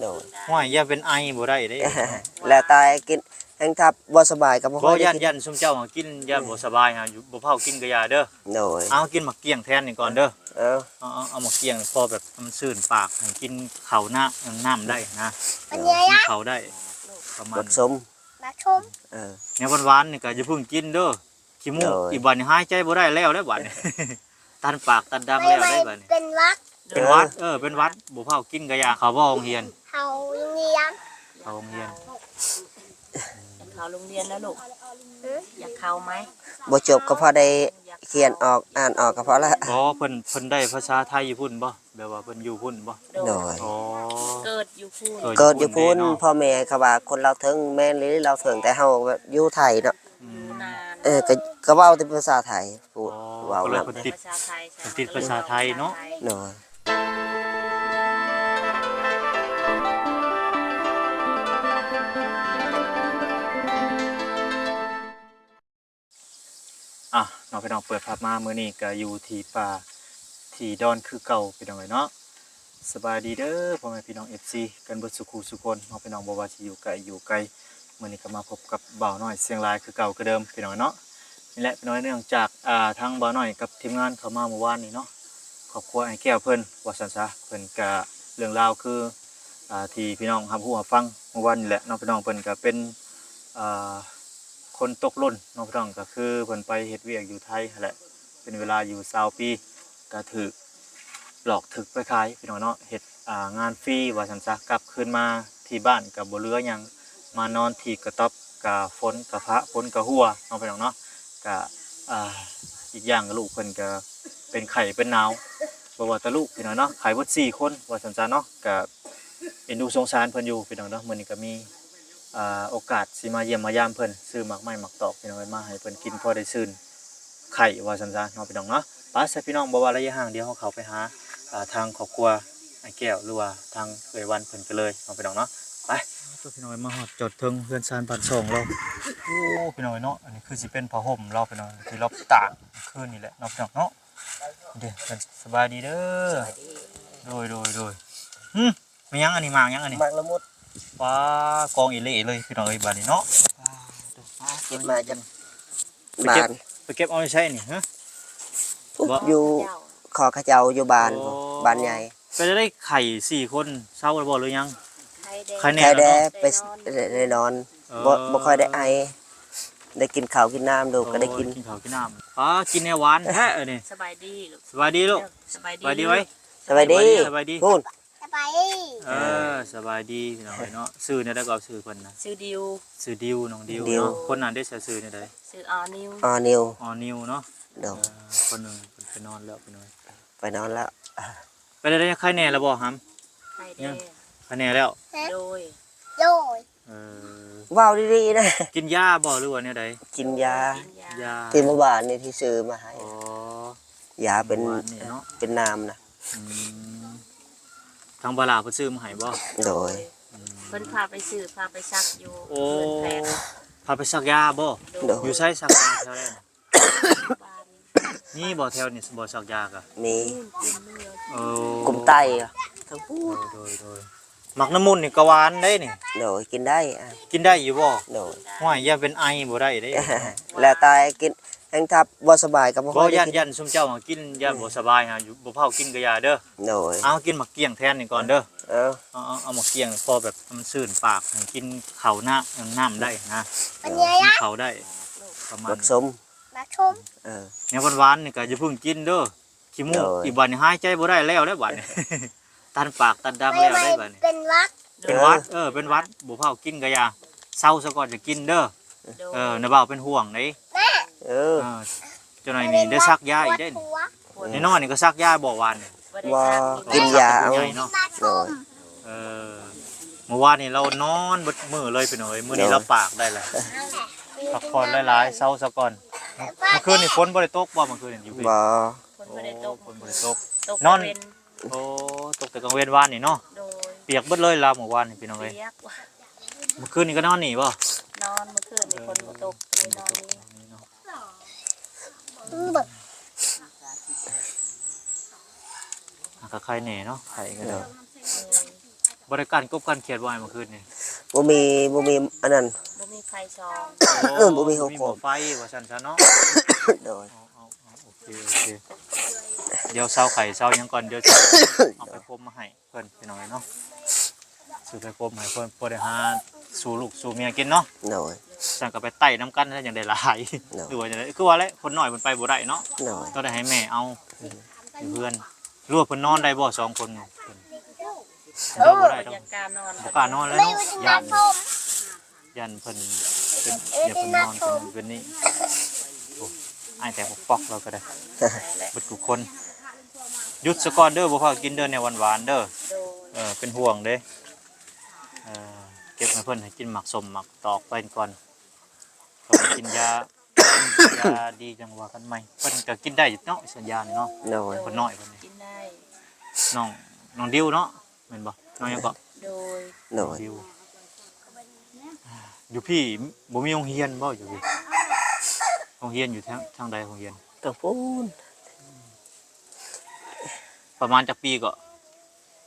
ໂດຍ ຫ້ວຍ ຢ້ານເປັນໄອບໍ່ໄດ້ເດ້. ແລ້ວແຕ່ກິນ ແຮ່ງຖ້າບໍ່ສະບາຍກໍບໍ່ຄ່ອຍໄດ້ກິນ. ຢ້ານ ຢ້ານຊຸມເຈົ້າຫາກິນ ຢ້ານບໍ່ສະບາຍຫາ ບໍ່ພາວກິນກໍຢ່າເດີ. ໂດຍ ເອົາ ກິນໝາກກ້ຽງແທນນີ້ກ່ອນເດີ. ເອີ ເອົາ ເອົາໝາກກ້ຽງພໍແບບມັນຊື່ນປາກ ໃຫ້ກິນເຂົ້ານ້ຳ ນ້ຳໄດ້ນະ. ກິນເຂົ້າໄດ້ ປະມານ ໝາກສົ້ມ ໝາກສົ້ມ ເອີ ແນວຫວານໆນີ້ກໍຢ່າເພິ່ງກິນເດີ. ຂີ້ມູກ ໂດຍ ອີກບາດນີ້ຫາຍໃຈບໍ່ໄດ້ແລ້ວ ແລ້ວບາດນີ້ ຕັນປາກຕັນດັງແລ້ວເດ້ບາດນີ້ ເປັນຫວັດ ເປັນຫວັດ. ເອີ ເອີ ເປັນຫວັດ ບໍ່ພາວກິນກະຢາ. ເຂົ້າບໍ່ໂຮງຮຽນ? ເຂົ້າໂຮງຮຽນ ເຂົ້າໂຮງຮຽນ. ຢາກເຂົ້າໂຮງຮຽນນະລູກ? ຢາກເຂົ້າໄໝ? ບໍ່ຈົບກໍພໍໄດ້ຂຽນອອກ ອ່ານອອກກໍພໍລະ. ອໍ ເພິ່ນ ເພິ່ນໄດ້ພາສາໄທຢູ່ພຸ້ນບໍ່? ແບບວ່າເພິ່ນຢູ່ພຸ້ນບໍ່? ໂດຍ ອໍ ເກີດຢູ່ພຸ້ນ ເກີດຢູ່ພຸ້ນ. ພໍ່ແມ່ເຂົາວ່າຄົນລາວເຖິງ ແມ່ນອີ່ຫຼີລາວເຖິງ ແຕ່ເຮົາແບບຢູ່ໄທເນາະ. ເອີ ກໍ ກໍເວົ້າແຕ່ພາສາໄທ ເວົ້ານຳ ເພິ່ນຕິດພາສາໄທເນາະ. ໂດຍ ອ່ະ ເນາະ ພີ່ນ້ອງ ເປີດພາບມາມື້ນີ້ກໍຢູ່ທີ່ປ່າທີ່ດອນຄືເກົ່າ ພີ່ນ້ອງເອີຍເນາະ. ສະບາຍດີເດີພໍ່ແມ່ພີ່ນ້ອງ ເອັຟຊີ ກັນເບິດສູ່ຄູ່ສູ່ຄົນເນາະ ພີ່ນ້ອງ ບໍ່ວ່າຊິຢູ່ໃກ້ຢູ່ໄກ. ມື້ນີ້ກໍມາພົບກັບບ່າວນ້ອຍຊຽງລາຍຄືເກົ່າຄືເດີມ ພີ່ນ້ອງເນາະ. ນີ້ແຫຼະ ພີ່ນ້ອງ ເນື່ອງຈາກ ອ່າ ທາງບ່າວນ້ອຍກັບທີມງານເຂົ້າມາມື້ວານນີ້ເນາະ ຄອບຄົວອ້າຍແກ້ວເພິ່ນວ່າຊັ້ນຊະ ເພິ່ນກະ ເລື່ອງລາວຄື ອ່າ ທີ່ພີ່ນ້ອງຮັບຮູ້ຮັບຟັງມື້ວານນີ້ແຫຼະເນາະ ພີ່ນ້ອງ. ເພິ່ນກະເປັນ ອ່າ ຄົນຕົກຫຼົ່ນເນາະ ພີ່ນ້ອງ ກໍຄືເພິ່ນໄປເຮັດວຽກຢູ່ໄທຫັ້ນແຫຼະ ເປັນເວລາຢູ່ຊາວປີ ກະຖືກຫຼອກຖືກໄປຂາຍ ພີ່ນ້ອງເນາະ ເຮັດ ອ່າ ງານຟຣີວ່າຊັ້ນຊະ. ກັບຄືນມາທີ່ບ້ານກະບໍ່ເຫຼືອຫຍັງ ມານອນທີ່ກະຕ໊ອບ ກະຝົນກະພະ ຝົນກະຮົ່ວເນາະ ພີ່ນ້ອງເນາະ. ກະ ອ່າ ອີກຢ່າງກະລູກເພິ່ນກະເປັນໄຂ້ເປັນໜາວ ບໍ່ວ່າແຕ່ລູກ ພີ່ນ້ອງເນາະ ໄຂ້ເບິດສີ່ຄົນວ່າຊັ້ນຊະເນາະ. ກະເອັນດູສົງສານເພິ່ນຢູ່ ພີ່ນ້ອງເນາະ. ມື້ນີ້ກະມີ ອ່າ ໂອກາດຊິມາຢ້ຽມມາຢາມເພິ່ນ ຊື້ໝາກໄມ້ໝາກຕອກ ພີ່ນ້ອງເອີຍ ມາໃຫ້ເພິ່ນກິນພໍໄດ້ຊື່ນໄຂ້ວ່າຊັ້ນຊະເນາະ ພີ່ນ້ອງເນາະ. ໄປຊະ ພີ່ນ້ອງ ບໍ່ວ່າໄລຍະຫ່າງ ດຽວເຮົາເຂົ້າໄປຫາ ອ່າ ທາງຄອບຄົວອ້າຍແກ້ວ ຫຼືວ່າທາງເອື້ອຍວັນເພິ່ນກັນເລີຍເນາະ ພີ່ນ້ອງເນາະ. ໄປ ພີ່ນ້ອງເອີຍ ມາຮອດຈອດເທິງເຮືອນຊານບ້ານຊ່ອງລາວ. ໂອ້ ພີ່ນ້ອງເອີຍເນາະ ອັນນີ້ຄືຊິເປັນຜ້າຫົ່ມລາວ ພີ່ນ້ອງ ທີ່ລາວຕາກຄືນນີ້ແຫຼະເນາະ ພີ່ນ້ອງເນາະ. ເດ້ ສະບາຍດີເດີ. ໂດຍ ໂດຍ ໂດຍ. ຫຶ ແມ່ນຫຍັງອັນນີ້ ໝາກຫຍັງອັນນີ້? ໝາກລະມຸດ. ປາ ກອງອີ່ເລເລີຍ ພີ່ນ້ອງເອີຍ ບາດນີ້ເນາະ. ເກັບມາຈາກ ໄປເກັບ ບ້ານ ໄປເກັບເອົາຢູ່ໃສນີ້? ຫຶ ບໍ່ ຢູ່ຂໍເຂົາເຈົ້າຢູ່ບ້ານ ອໍ ບ້ານໃຫຍ່. ເປັນຈັ່ງໃດ ໄຂ້ສີ່ຄົນ ເຊົາແລ້ວບໍ່ ຫຼືຍັງ? ໄຂ້ແດ່ ໄຂ້ແດ່ ໄຂ້ແດ່ ໄດ້ນອນ ໄປ ໄດ້ນອນ. ເອີ ບໍ່ ບໍ່ຄ່ອຍໄດ້ໄອ ໄດ້ກິນເຂົ້າກິນນ້ຳ ໂດ ກໍໄດ້ກິນ ກິນເຂົ້າກິນນ້ຳ. ອໍ ກິນແນວຫວານແທ້ອັນນີ້. ສະບາຍດີລູກ ສະບາຍດີລູກ. ສະບາຍດີ ສະບາຍດີໄວ້ ສະບາຍດີ ສະບາຍດີ ສະບາຍດີ ເອີ ສະບາຍດີ ພີ່ນ້ອງເອີຍເນາະ. ຊື່ແນວໃດກໍຊື່ເພິ່ນນະ? ຊື່ດິວ ຊື່ດິວ ນ້ອງດິວ ດິວ ເນາະ. ຄົນນັ້ນເດ້ ຊື່ແນວໃດ? ຊື່ອໍນິວ ອໍນິວ ອໍນິວເນາະ. ໂດ ເອີ ຄົນໜຶ່ງເພິ່ນໄປນອນແລ້ວ ພີ່ນ້ອງ ໄປນອນແລ້ວ. ເປັນຈັ່ງໃດ ໄຄແນ່ແລ້ວບໍ່ຫຳ? ໄຄແນ່ ຍັງ ໄຄແນ່ແລ້ວ. ໂດຍ ໂດຍ. ເອີ ເວົ້າດີໆນະ. ກິນຢາບໍ່ ຫຼືວ່າແນວໃດ? ກິນຢາ ກິນຢາ ຢາ ທີ່ເມື່ອວານນີ້ທີ່ຊື້ມາໃຫ້. ອໍ ຢາເປັນ ເມື່ອວານນີ້ເນາະ ເປັນນ້ຳນະ. ອືມ ທາງບາລາເພິ່ນຊື້ມາໃຫ້ບໍ່? ໂດຍ ອືມ ເພິ່ນພາໄປຊື້ ພາໄປສັກຢູ່ ໂອ້ ເຮືອນແພດ ພາໄປສັກຢາບໍ່? ໂດຍ ໂດຍ. ຢູ່ໃສສັກຢາແຖວໃດ? ມີບໍ່ແຖວນີ້ ບໍ່ສັກຢາກະ? ມີ ເອີ ກຸມໃຕ້ທາງພຸ້ນ. ໂດຍ ໂດຍ ໂດຍ. ໝາກລະມຸດນີ້ກະຫວານເດ້ນີ້. ໂດຍ ກິນໄດ້ ອ່າ ກິນໄດ້ຢູ່ບໍ່? ໂດຍ. ຫ້ວຍ ຢ່າເປັນໄອບໍ່ໄດ້ເດ້. ແລ້ວແຕ່ກິນ ແຮ່ງຖ້າບໍ່ສະບາຍກໍບໍ່ຄ່ອຍໄດ້ກິນ. ຢ້ານ ຢ້ານຊຸມເຈົ້າຫາກິນ ຢ້ານບໍ່ສະບາຍຫາ ບໍ່ພາວກິນກະຢ່າເດີ. ໂດຍ ເອົາ ກິນໝາກກ້ຽງແທນນີ້ກ່ອນເດີ. ເອີ ເອົາ ເອົາ ເອົາໝາກກ້ຽງພໍແບບມັນຊື່ນປາກ ໃຫ້ກິນເຂົ້ານ້ຳ ນ້ຳໄດ້ນະ. ເອີ ກິນເຂົ້າໄດ້ ປະມານ ໝາກສົ້ມ ໝາກສົ້ມ ເອີ ແນວຫວານໆນີ້ກໍຢ່າເພິ່ງກິນເດີ. ຂີ້ມູກ ໂດຍ ອີກບາດນີ້ຫາຍໃຈບໍ່ໄດ້ແລ້ວ ແລ້ວບາດນີ້ ຕັນປາກຕັນດັງແລ້ວໄດ໋ບາດນີ້. ເປັນຫວັດ ເປັນຫວັດ ເອີ ເປັນຫວັດ ບໍ່ພາວກິນກະຢ່າ ເຊົາສາກ່ອນຈະກິນເດີ. ໂດຍ ເອີ ນ້າບ່າວເປັນຫ່ວງເດ້. ເອີ ເອີ ຈັກໜ້ອຍນີ້ໄດ້ສັກຢາອີກເດ້. ນ້ອຍໆນີ້ກໍສັກຢາບໍ່ຫວານນີ້? ບໍ່ ກິນຢາເອົາ. ໂດຍ ເອີ ມື້ວານນີ້ລາວນອນເບິດມື້ເລີຍພີ່ນ້ອງເອີຍ ມື້ນີ້ລາວປາກໄດ້ແລ້ວ ພັກຜ່ອນຫຼາຍໆ ເຊົາສາກ່ອນ. ເມື່ອຄືນນີ້ຝົນບໍ່ໄດ້ຕົກບໍ່? ເມື່ອຄືນນີ້ຢູ່ພີ້ ບໍ່ ຝົນບໍ່ໄດ້ຕົກ ຝົນບໍ່ໄດ້ຕົກ ຕົກ ນອນ ກາງເວັນ. ໂອ້ ຕົກແຕ່ກາງເວັນວານນີ້ເນາະ. ໂດຍ ປຽກເບິດເລີຍລາວມື້ວານນີ້ພີ່ນ້ອງເອີຍ. ປຽກ ເມື່ອຄືນນີ້ກໍນອນນີ້ບໍ່? ນອນ ເມື່ອຄືນນີ້ຝົນບໍ່ຕົກ ເອີ ກໍເລີຍນອນນີ້ ນີ້ເນາະ. ອາ ກໍໄຄແນ່ເນາະ ໄຄກໍໄດ້. ໂດຍ ໂດຍ. ບໍ່ໄດ້ກັ້ນກົບກັ້ນຂຽດບໍ່ອ້າຍ ມື້ຄືນນີ້? ບໍ່ມີ ບໍ່ມີອັນນັ້ນ ບໍ່ມີໄຟສ່ອງ ໂອ້ ບໍ່ມີຫົວໂຂກ ບໍ່ມີໝໍ້ໄຟວ່າຊັ້ນຊະເນາະ. ໂດຍ ເອົາໆໆ ໂອເຄໆ ດຽວເຊົາໄຂ້ເຊົາຫຍັງກ່ອນ ດຽວຈະເອົາໄຟໂຄມມາໃຫ້ເພິ່ນ ພີ່ນ້ອງເອີຍເນາະ. ຊື້ໄຟໂຄມໃຫ້ເພິ່ນ ພໍໄດ້ຫາສູ່ລູກສູ່ເມຍກິນເນາະ. ໂດຍ ຊັ້ນກໍໄປໄຕ້ນຳກັນ ຈັ່ງໄດ້ຫຼາຍ. ໂດຍ ຫຼືວ່າຈັ່ງໃດ? ຄືວ່າແຫຼະ ຄົນນ້ອຍເພິ່ນໄປບໍ່ໄດ້ເນາະ. ໂດຍ ຕ້ອງໄດ້ໃຫ້ແມ່ເອົາ ອືມ ຢູ່ເຮືອນ. ຫຼືວ່າເພິ່ນນອນໄດ້ບໍ່ ສອງຄົນນີ້? ໂອ້ ບໍ່ໄດ້ດອກ ຢາກກ້ານອນ ບໍ່ກ້ານອນແລ້ວເນາະ ຢ້ານ ຢ້ານເພິ່ນເປັນ ຢ້ານເພິ່ນນອນເປັນ ເປັນນີ້. ໂອ້ ອ້າຍແຕກປອກໆ ລາວກໍໄດ້ ເບິດທຸກຄົນ. ຢຸດສະກ່ອນເດີ ບໍ່ພາກິນເດີ ແນວຫວານໆເດີ. ໂດຍ ເອີ ເປັນຫ່ວງເດ້. ເອີ ເກັບໃຫ້ເພິ່ນ ໃຫ້ກິນໝາກສົ້ມໝາກຕອກໄປກ່ອນ. ເຂົາໄປກິນຢາ ຢາດີຈັ່ງວ່າກັນໃໝ່. ເພິ່ນກໍກິນໄດ້ຢູ່ເນາະ ສັນຍານີ້ເນາະ. ໂດຍ ຄົນນ້ອຍເພິ່ນນີ້ ກິນໄດ້. ນ້ອງ ນ້ອງດິວເນາະ ແມ່ນບໍ່? ນ້ອງຫຍັງເກາະ? ໂດຍ ໂດຍ ດິວ. ຢູ່ພີ້ບໍ່ມີໂຮງຮຽນບໍ່? ຢູ່ພີ້ ໂຮງຮຽນຢູ່ທາງ ທາງໃດໂຮງຮຽນ? ທາງພຸ້ນ. ປະມານຈັກປີເກາະ?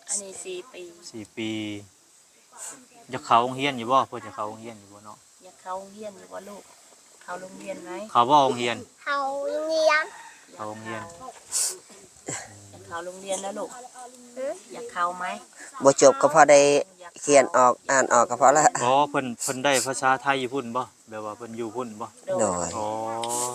ອັນນີ້ສີ່ປີ ສີ່ປີ. ຢາກເຂົ້າໂຮງຮຽນຢູ່ບໍ່? ເພິ່ນຢາກເຂົ້າໂຮງຮຽນຢູ່ບໍ່ເນາະ? ຢາກເຂົ້າໂຮງຮຽນຢູ່ບໍ່ລູກ? ເຂົ້າໂຮງຮຽນໄໝ? ເຂົ້າບໍ່ໂຮງຮຽນ? ເຂົ້າໂຮງຮຽນ ເຂົ້າໂຮງຮຽນ. ຢາກເຂົ້າໂຮງຮຽນນະລູກ? ຢາກເຂົ້າໄໝ? ບໍ່ຈົບກໍພໍໄດ້ຂຽນອອກ ອ່ານອອກກໍພໍລະ. ອໍ ເພິ່ນ ເພິ່ນໄດ້ພາສາໄທຢູ່ພຸ້ນບໍ່? ແບບວ່າເພິ່ນຢູ່ພຸ້ນບໍ່? ໂດຍ ອໍ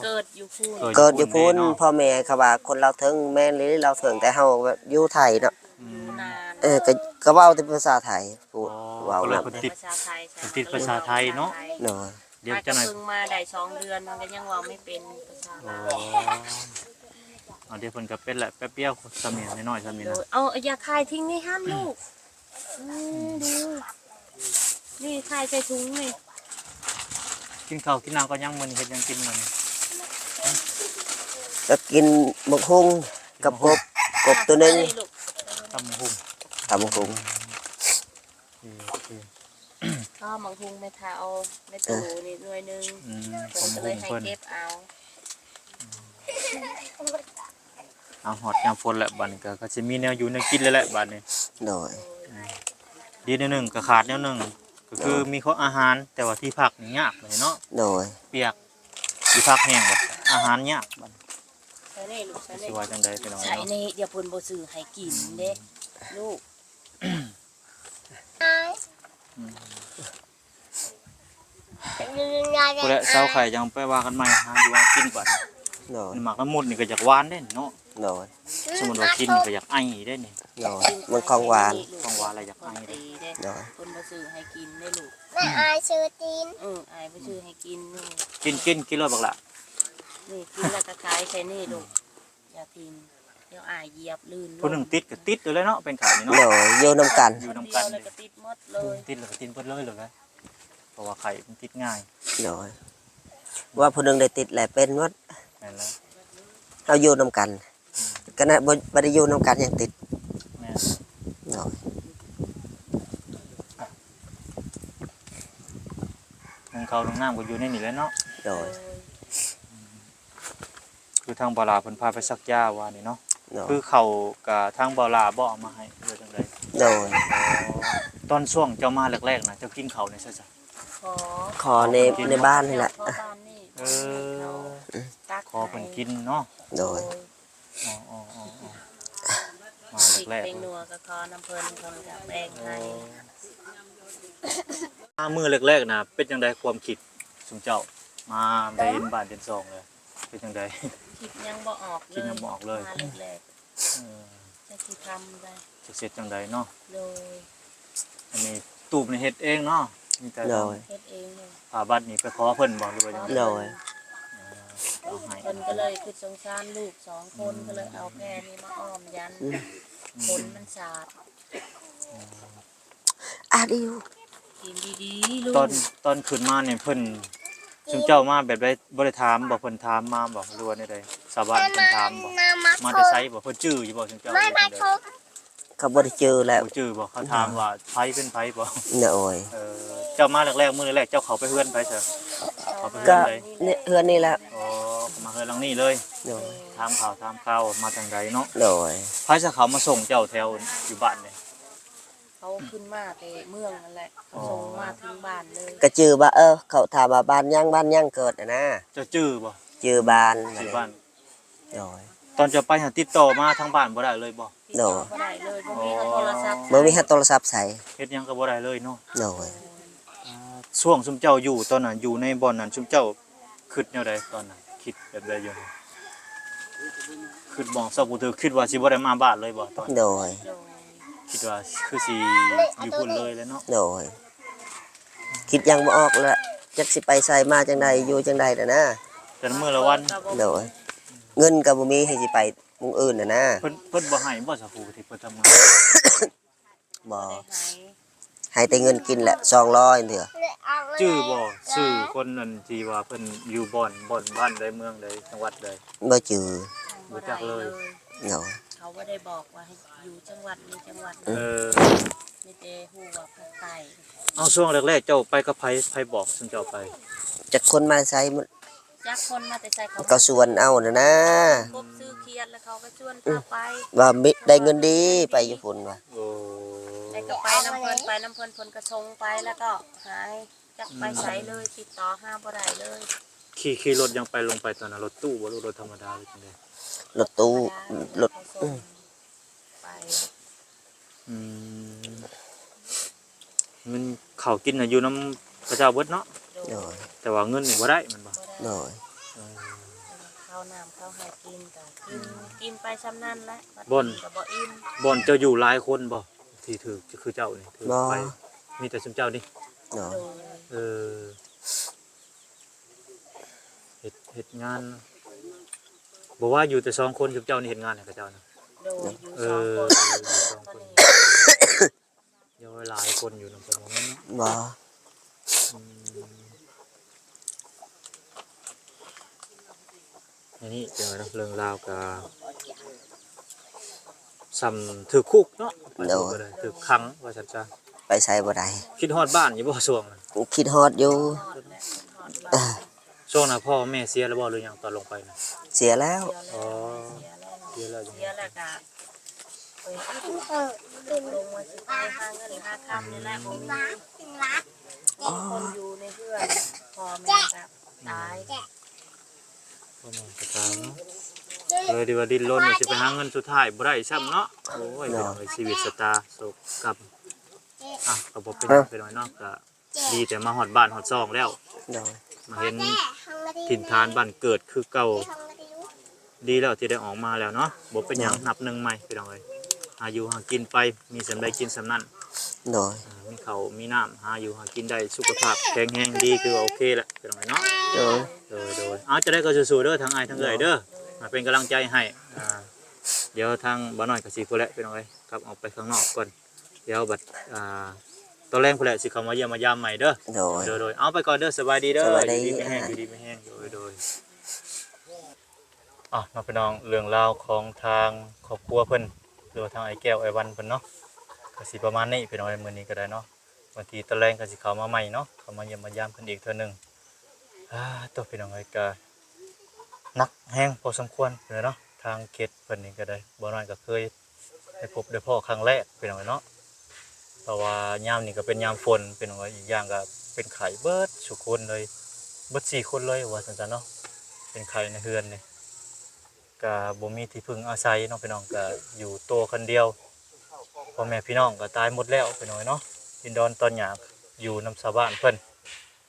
ເກີດຢູ່ພຸ້ນ ເກີດຢູ່ພຸ້ນ. ພໍ່ແມ່ເຂົາວ່າຄົນລາວເຖິງ ແມ່ນອີ່ຫຼີລາວເຖິງ ແຕ່ເຮົາແບບຢູ່ໄທເນາະ. ອືມ ເອີ ກໍ ກໍເວົ້າແຕ່ພາສາໄທ ເວົ້ານຳ ເພິ່ນຕິດ ເພິ່ນຕິດພາສາໄທເນາະ. ໂດຍ ດຽວຈັ່ງໜ້ອຍ ມາໄດ້ສອງເດືອນ ມັນກໍຍັງເວົ້າບໍ່ເປັນພາສາລາວ. ອໍ ດຽວເພິ່ນກໍເປັນແຫຼະ ແປັບດຽວ ສຳນຽງນ້ອຍໆ ສຳນີ້ນະ. ໂດຍ ເອົາ ຢ່າຂາຍຖິ້ມໃນຫັ້ນລູກ. ອືມ ດີ ນີ້ ຂາຍໃສ່ຖົງນີ້. ກິນເຂົ້າກິນນ້ຳກ່ອນຍັງ? ມື້ນີ້ເຮັດຫຍັງກິນມື້ນີ້? ກໍກິນໝາກຫຸ່ງກັບກົບ ກົບໂຕໜຶ່ງ. ຕຳໝາກຫຸ່ງ ຕຳໝາກຫຸ່ງ. ໂອເຄ ໂອເຄ. ເອົາໝາກຫຸ່ງແມ່ເຖົ້າ ແມ່ຕູ້ນີ້ໜ່ວຍໜຶ່ງ. ອືມ ເພິ່ນກໍເລີຍໃຫ້ເກັບເອົາ. ເອົາ ຮອດຍາມຝົນແລ້ວ ບາດນີ້ກໍ ກໍຊິມີແນວຢູ່ແນວກິນແລ້ວແຫຼະບາດນີ້. ໂດຍ ອືມ ດີແນວໜຶ່ງກໍຂາດແນວໜຶ່ງ ກໍຄື ໂດຍ ມີຂອງອາຫານ ແຕ່ວ່າທີ່ພັກນີ້ຍາກເລີຍເນາະ. ໂດຍ ປຽກ ທີ່ພັກແຫ້ງ ອາຫານຍາກບາດນີ້. ໃສ່ນີ້ລູກ ໃສ່ນີ້ ຊິວ່າຈັ່ງໃດພີ່ນ້ອງ ໃສ່ນີ້ ດຽວເພິ່ນບໍ່ຊື້ໃຫ້ກິນເດ້ ອືມ ລູກ. ອືມ ພຸ້ນແຫຼະ ເຊົາໄຂ້ຈັ່ງໄປວ່າກັນໃໝ່ ຫາຢູ່ຫາກິນບັດ. ໂດຍ ໝາກລະມຸດນີ້ກໍຢາກຫວານເດ້ເນາະ. ໂດຍ ສົມມຸດວ່າກິນນີ້ກໍຢາກໄອເດ້ນີ້. ໂດຍ ມັນຂອງຫວານ ຂອງຫວານແລ້ວຢາກໄອເດ້. ໂດຍ ເພິ່ນບໍ່ຊື້ໃຫ້ກິນເດ້ລູກ. ແມ່ອາຍຊື້ຕີນ ເອີ ອາຍບໍ່ຊື້ໃຫ້ກິນ. ກິນ ກິນ ກິນໂລດບັກຫຼ້າ. ນີ້ ກິນແລ້ວກໍຂາຍໃສ່ນີ້ລູກ. ຢ່າຖິ້ມ ດຽວອາຍຢຽບລື່ນ. ຜູ້ໜຶ່ງຕິດກໍຕິດຢູ່ແລ້ວເນາະ ເປັນໄຂ້ນີ້ເນາະ. ໂດຍ ຢູ່ນຳກັນ ຢູ່ນຳກັນ ດຽວແລ້ວກໍຕິດໝົດເລີຍ. ຕິດແລ້ວກໍຕິດໝົດເລີຍ ເລີຍ ເພາະວ່າໄຂ້ມັນຕິດງ່າຍ. ໂດຍ ວ່າຜູ້ໜຶ່ງໄດ້ຕິດແລ້ວເປັນໝົດ. ແມ່ນແລ້ວ ເຮົາຢູ່ນຳກັນ ອືມ ຂະໜາດບໍ່ ບໍ່ໄດ້ຢູ່ນຳກັນຍັງຕິດ. ແມ່ນ ໂດຍ ໜຶ່ງເຂົ້າໜຶ່ງນ້ຳກໍຢູ່ໃນນີ້ແຫຼະເນາະ. ໂດຍ ອືມ ຄືທາງບ່າວຫຼ້າເພິ່ນພາໄປສັກຢາວ່ານີ້ເນາະ. ໂດຍ ຄືເຂົ້າກະທາງບ່າວຫຼ້າບໍ່ເອົາມາໃຫ້ ຫຼືວ່າຈັ່ງໃດ? ໂດຍ ອໍ ຕອນຊ່ວງເຈົ້າມາແລກໆນະ ເຈົ້າກິນເຂົ້າໃນໃສຊະ? ຂໍ ຂໍໃນ ໃນບ້ານນີ້ແຫຼະ. ຂໍບ້ານນີ້ ເອີ ຕັກໃຫ້ ຂໍເພິ່ນກິນເນາະ. ໂດຍ ໂດຍ ອໍໆໆໆ ມາແລກໆ ເປັນໜັວກໍຂໍນຳເພິ່ນ ເພິ່ນກໍແບ່ງໃຫ້. ໂອ້ ມາມື້ແລກໆນະ ເປັນຈັ່ງໃດຄວາມຄິດຊຸມເຈົ້າ ມາໄດ້ເຫັນບ້ານເຫັນຊ່ອງແລ້ວ ເປັນຈັ່ງໃດ? ຄິດຍັງບໍ່ອອກເລີຍ ຄິດຍັງບໍ່ອອກເລີຍ ມາແລກໆ. ເອີ ຈັກຊິທຳໃດ ຈັກຊິເຮັດຈັ່ງໃດເນາະ. ໂດຍ ອັນນີ້ຕູບນີ້ເຮັດເອງເນາະ ມີແຕ່ ໂດຍ ເຮັດເອງເລີຍ. ຜ້າບັດນີ້ໄປຂໍເພິ່ນບໍ່ ຫຼືວ່າຈັ່ງໃດ? ໂດຍ ເອີ ເອົາໃຫ້ ເພິ່ນກໍເລີຍຄິດສົງສານລູກສອງຄົນ ອືມ ກໍເລີຍເອົາແພນີ້ມາອ້ອມຢັນ ອືມ ຝົນມັນສາດ. ອາດິວ ກິນດີໆລູກ. ຕອນ ຕອນຂຶ້ນມານີ້ເພິ່ນ ຊຸມເຈົ້າມາແບບໃດ ບໍ່ໄດ້ຖາມບໍ່? ເພິ່ນຖາມມາບໍ່ ຫຼືວ່າແນວໃດ? ຊາວບ້ານເພິ່ນຖາມບໍ່ ມາແຕ່ໃສບໍ່? ເພິ່ນຈື່ຢູ່ບໍ່ ຊຸມເຈົ້າ? ເຂົາບໍ່ໄດ້ຈື່ແລ້ວ ບໍ່ຈື່ບໍ່? ເຂົາຖາມວ່າໃຜເປັນໃຜບໍ່? ໂດຍ ເອີ ເຈົ້າມາແລກໆ ມື້ແລກເຈົ້າເຂົ້າໄປເຮືອນໃຜຊະ? ເຂົ້າໄປເຮືອນໃດ? ເຮືອນນີ້ແຫຼະ. ອໍ ເຂົ້າມາເຮືອນຫຼັງນີ້ເລີຍ. ໂດຍ ຖາມຂ່າວຖາມຂ່າວວ່າມາທາງໃດເນາະ. ໂດຍ ໃຜຊະເຂົ້າມາສົ່ງເຈົ້າແຖວຢູ່ບ້ານນີ້? ເຂົາຂຶ້ນມາແຕ່ເມືອງນັ້ນແຫຼະ ເຂົາສົ່ງມາເຖິງບ້ານເລີຍ. ກໍຈື່ວ່າ ເອີ ເຂົາຖາມວ່າບ້ານຫຍັງ ບ້ານຫຍັງເກີດຫັ້ນນະ. ເຈົ້າຈື່ບໍ່? ຈື່ບ້ານ. ຈື່ບ້ານ. ໂດຍ. ຕອນເຈົ້າໄປຫັ້ນຕິດຕໍ່ມາທາງບ້ານບໍ່ໄດ້ເລີຍບໍ່? ໂດຍ. ບໍ່ໄດ້ເລີຍ ບໍ່ມີໂທລະສັບ ບໍ່ມີໂທລະສັບໃຊ້ ເຮັດຫຍັງກໍບໍ່ໄດ້ເລີຍເນາະ. ໂດຍ. ອ່າ ຊ່ວງຊຸມເຈົ້າຢູ່ຕອນນັ້ນ ຢູ່ໃນບ່ອນນັ້ນ ຊຸມເຈົ້າຄິດແນວໃດຕອນນັ້ນ? ຄິດແບບໃດຢູ່? ຄິດໝອງຊອກບໍ່ຖືກ ຄິດວ່າຊິບໍ່ໄດ້ມາບ້ານເລີຍບໍ່ຕອນ? ໂດຍ. ໂດຍ. ຄິດວ່າຄືຊິຢູ່ພຸ້ນເລີຍແຫຼະເນາະ. ໂດຍ. ຄິດຫຍັງບໍ່ອອກລະ ຈັກຊິໄປໃສ ມາຈັ່ງໃດ ຢູ່ຈັ່ງໃດນະນະ ແຕ່ລະມື້ລະວັນ. ໂດຍ. ເງິນກໍບໍ່ມີໃຫ້ຊິໄປໝ່ອງອື່ນນະນະ. ເພິ່ນ ເພິ່ນບໍ່ໃຫ້ບໍ່ ສາວຜູ້ທີ່ເພິ່ນທຳງານ? ບໍ່ ບໍ່ໄດ້ໃຫ້ ໃຫ້ແຕ່ເງິນກິນແຫຼະ ສອງຮ້ອຍເທື່ອ. ຈື່ບໍ່ ຊື່ຄົນນັ້ນທີ່ວ່າເພິ່ນຢູ່ບ່ອນ ບ່ອນ ບ້ານໃດ ເມືອງໃດ ຈັງຫວັດໃດ? ບໍ່ຈື່. ບໍ່ຈັກເລີຍ. ໂດຍ. ເຂົາບໍ່ໄດ້ບອກວ່າໃຫ້ຢູ່ຈັງຫວັດນີ້ຈັງຫວັດນີ້. ເອີ ມີແຕ່ຮູ້ວ່າພາກໃຕ້. ເອົາ ຊ່ວງແລກໆເຈົ້າໄປກັບໃຜ? ໃຜບອກຊຸມເຈົ້າໄປ? ຈັກຄົນມາແຕ່ໃສ ຈັກຄົນມາແຕ່ໃສ ເຂົາ ເຂົາຊວນເອົານະນະ. ກົບຊື້ຂຽດ ແລ້ວເຂົາກໍຊວນພາໄປ ວ່າມີ ໄດ້ເງິນດີ ໄປຢູ່ພຸ້ນວ່າ. ໂອ້ ແລ້ວກໍໄປນຳເພິ່ນ ໄປນຳເພິ່ນ ເພິ່ນກໍສົ່ງໄປ ແລ້ວກໍຫາຍ ຈັກໄປໃສເລີຍ ອືມ ຕິດຕໍ່ຫາບໍ່ໄດ້ເລີຍ. ຂີ່ ຂີ່ລົດຫຍັງໄປ ລົງໄປຕອນນັ້ນ? ລົດຕູ້ບໍ່ ຫຼືລົດທຳມະດາ ຫຼືຈັ່ງໃດ? ລົດຕູ້ ລົດ ເຂົາສົ່ງ ອືມ ໄປ. ອືມ ເງິນເຂົ້າກິນນະຢູ່ນຳເຂົາເຈົ້າເບິດເນາະ? ໂດຍ. ແຕ່ວ່າເງິນນີ້ບໍ່ໄດ້ແມ່ນບໍ່? ໂດຍ. ເອີ ເຂົ້ານ້ຳເຂົ້າໃຫ້ກິນກໍກິນ ອືມ ກິນໄປຊ່ຳນັ້ນແຫຼະ ບໍ່ ກໍບໍ່ອີ່ມ. ບ່ອນເຈົ້າຢູ່ຫຼາຍຄົນບໍ່ ທີ່ຖືກຄືເຈົ້ານີ້ ຖືກໄປ? ບໍ່ ມີແຕ່ຊຸມເຈົ້ານີ້? ໂດຍ. ໂດຍ. ເອີ ເຮັດ ເຮັດງານ ບໍ່ວ່າຢູ່ແຕ່ສອງຄົນ ຊຸມເຈົ້ານີ້ເຮັດງານໃຫ້ເຂົາເຈົ້ານະ? ໂດຍ ຢູ່ ເອີ ສອງຄົນ ຢູ່ສອງຄົນ ຍັງຫຼາຍຄົນຢູ່ນຳກັນບໍ່ແມ່ນເນາະ? ບໍ່. ອືມ ອັນນີ້ເປັນເລື່ອງລາວກະ ສ່ຳຖືກຄຸກເນາະ. ໂດຍ. ຖືກຂັງວ່າຊັ້ນຊະ ໄປໃສບໍ່ໄດ້. ຄິດຮອດບ້ານຢູ່ບໍ່ຊ່ວງນັ້ນ? ຄິດຮອດຢູ່. ຊ່ວງນັ້ນພໍ່ແມ່ເສຍແລ້ວບໍ່ ຫຼືຫຍັງຕອນລົງໄປນະ? ເສຍແລ້ວ. ອໍ ເສຍແລ້ວ ເສຍແລ້ວກະ ເອີ ລົງມາຊິໄປຫາເງິນຫາຄຳນີ້ແຫຼະ ບໍ່ມີຄົນຢູ່ໃນເຮືອນ ພໍ່ແມ່ກະຕາຍ. ພໍ່ແມ່ກໍຕາຍເນາະ ເລີຍໄດ້ວ່າດີ້ນລົນວ່າຊິໄປຫາເງິນ ສຸດທ້າຍບໍ່ໄດ້ຊ້ຳເນາະ. ໂອ້ຍ ໂດຍ ພີ່ນ້ອງເອີຍ ຊີວິດຊະຕາໂຊກກັບ ອ່ະ ກໍບໍ່ເປັນຫຍັງ ເອີ ພີ່ນ້ອງເນາະ ກໍດີແຕ່ມາຮອດບ້ານຮອດຊ່ອງແລ້ວ. ໂດຍ. ມາເຫັນຖິ່ນຖານບ້ານເກີດຄືເກົ່າ ດີແລ້ວທີ່ໄດ້ອອກມາແລ້ວເນາະ ບໍ່ເປັນຫຍັງ ໂດຍ ນັບໜຶ່ງໃໝ່ ພີ່ນ້ອງເອີຍ ຫາຢູ່ຫາກິນໄປ ມີສ່ຳໃດກິນສ່ຳນັ້ນ. ໂດຍ. ອ່າ ມີເຂົ້າມີນ້ຳ ຫາຢູ່ຫາກິນໄດ້ ສຸຂະພາບແຂງແຮງດີ ຖືວ່າໂອເຄແລ້ວ ພີ່ນ້ອງເອີຍເນາະ. ໂດຍ. ໂດຍ ໂດຍ. ເອົາ ຈັ່ງໃດກໍສູ້ໆເດີ ທັງອ້າຍທັງເອື້ອຍເດີ ໂດຍ ມາເປັນກຳລັງໃຈໃຫ້. ອ່າ ດຽວທາງບ່າວນ້ອຍກໍຊິພຸ້ນແຫຼະ ພີ່ນ້ອງເອີຍ ກັບອອກໄປຂ້າງນອກກ່ອນ ດຽວບັດ ອ່າ ຕອນແລງພຸ້ນແຫຼະ ຊິເຂົ້າມາຢ້ຽມມາຢາມໃໝ່ເດີ. ໂດຍ. ໂດຍໆ. ເອົາ ໄປກ່ອນເດີ ສະບາຍດີເດີ. ສະບາຍດີ. ຢູ່ດີມີແຮງ ອ່າ ຢູ່ດີມີແຮງ. ໂດຍໆ. ອ່ະ ເນາະ ພີ່ນ້ອງ ເລື່ອງລາວຂອງທາງຄອບຄົວເພິ່ນ ຫຼືວ່າທາງອ້າຍແກ້ວ ອ້າຍວັນເພິ່ນເນາະ ກໍຊິປະມານນີ້ ພີ່ນ້ອງເອີຍ ມື້ນີ້ກໍໄດ້ເນາະ. ບາງທີຕອນແລງກໍຊິເຂົ້າມາໃໝ່ເນາະ ເຂົ້າມາຢ້ຽມມາຢາມເພິ່ນອີກເທື່ອໜຶ່ງ. ອ່າ ໂຕ ພີ່ນ້ອງເອີຍ ກໍໜັກແຮງພໍສົມຄວນເນາະ ທາງເຂດເພິ່ນນີ້ກໍໄດ້ ບໍ່ນ້ອຍກໍເຄີຍ ໄດ້ພົບໄດ້ພໍ້ຄັ້ງແລກ ພີ່ນ້ອງເອີຍເນາະ. ເພາະວ່າຍາມນີ້ກໍເປັນຍາມຝົນ ພີ່ນ້ອງເອີຍ ອີກຢ່າງກໍເປັນໄຂ້ເບິດສູ່ຄົນເລີຍ ເບິດສີ່ຄົນເລີຍວ່າຊັ້ນຊະເນາະ ເປັນໄຂ້ໃນເຮືອນນີ້ ກໍບໍ່ມີທີ່ເພິ່ງອາໄສເນາະ ພີ່ນ້ອງ ກໍຢູ່ໂຕຄົນດຽວ ພໍ່ແມ່ພີ່ນ້ອງກໍຕາຍໝົດແລ້ວ ພີ່ນ້ອງເອີຍເນາະ. ດິນດອນຕອນຫຍ້າຢູ່ນຳຊາວບ້ານເພິ່ນ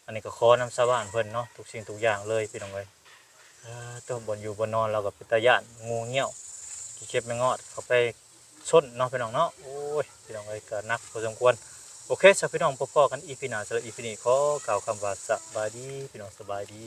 ອັນນີ້ກໍຂໍນຳຊາວບ້ານເພິ່ນເນາະ ທຸກສິ່ງທຸກຢ່າງເລີຍ ພີ່ນ້ອງເອີຍ. ເອີ ໂຕ ບ່ອນຢູ່ບ່ອນນອນລາວກໍເປັນຕາຢ້ານ ງູເຫຍື້ອວ ຂີ້ເຂັບແມງງອດເຂົ້າໄປຊົນເນາະ ພີ່ນ້ອງເນາະ. ໂອ້ຍ ພີ່ນ້ອງເອີຍ ກໍໜັກພໍສົມຄວນ. ໂອເຄ ຊະ ພີ່ນ້ອງ ພົບພໍ້ກັນອີພີໜ້າ. ສຳລັບອີພີນີ້ຂໍກ່າວຄຳວ່າສະບາຍດີ ພີ່ນ້ອງ ສະບາຍດີ.